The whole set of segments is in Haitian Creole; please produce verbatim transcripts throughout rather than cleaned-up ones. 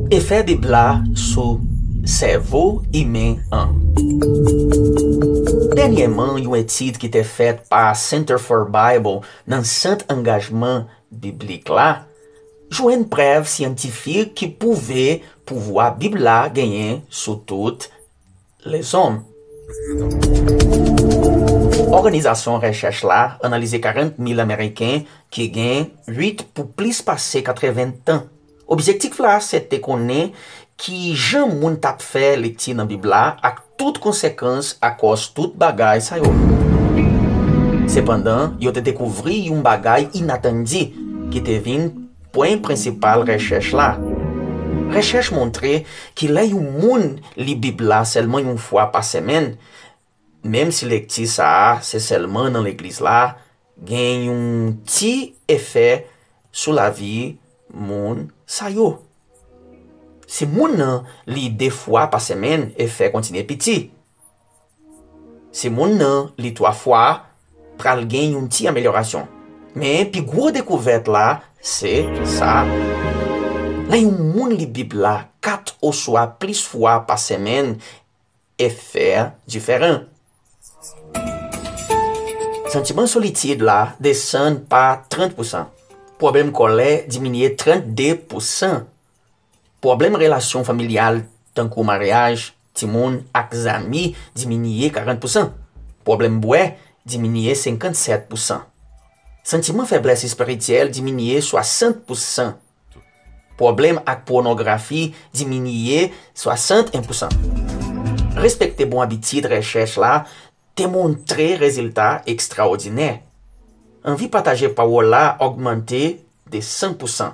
Efè Bib la sou sèvo imen an. Dènyèman, yon etid ki te fèt pa Center for Bible nan Sant Angajman Biblik la jwenn prèv syantifik ki pwouve pouvwa Bib la genyen sou tout lèzòm. Òganizasyon rechèch la analize karant mil Ameriken ki gen uit pou plis pase katreven tan. Objektif la se te konnen ki jan moun t ap fè lekti nan Bib la ak tout konsekans akòz tout bagay sa yo. Sepandan, yo te dekouvri yon bagay inatandi ki te vin pwen prensipal rechèch la. Rechèch montre ki lè yon moun li Bib la sèlman yon fwa pa semèn, menm si lekti sa a se sèlman nan legliz la, gen yon ti efè sou lavi moun sa yo. Si moun nan li de fwa pa semèn, efè kontinye piti. Si moun nan li twa fwa, pral gen yon ti amelyorasyon. Men pi gwo dekouvèt la, se sa. Lè yon moun li Bib la kat oswa plis fwa pa semèn, efè a diferan. Santiman solitid la desann pa trant pousan. Pwoblèm kòlè diminye trannde pousan. Pwoblèm relasyon familyal, tankou maryaj, timoun ak zanmi, diminye karant pousan. Pwoblèm bwè diminye senkannsèt pousan. Santiman feblès espirityèl diminye swasant pousan. Pwoblèm ak pònografi diminye swasanteyen pousan. Respekte bon abitid rechèch la te montre rezilta ekstraòdinè. Anvi pataje pawòl la ogmante de san pousan.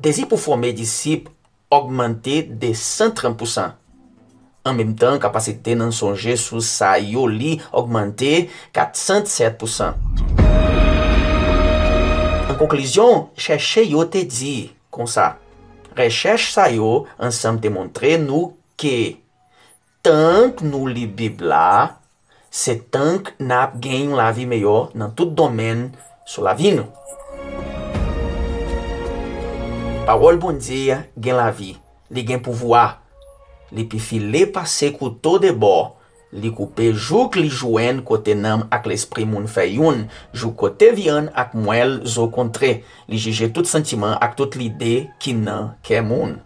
Dezi pou fòme disip ogmante de san trant pousan. An menm tan, kapasite nan sonje sou sa yo li ogmante kat san sèt pousan. An konklizyon, chèche yo te di konsa, rechèch sa yo ansanm te montre nou ke tank nou li Bib la, se tank n ap gen yon lavi meyè nan tout domèn sou lavi nou. Pawòl Bondye gen lavi, li gen pouvwa. Li pi file pase kouto de bò. Li koupe jouk li jwenn kote nanm ak lespri moun fè youn, jouk kote vyann ak mwèl zo kontre. Li jije tout santiman ak tout lide ki nan kè moun.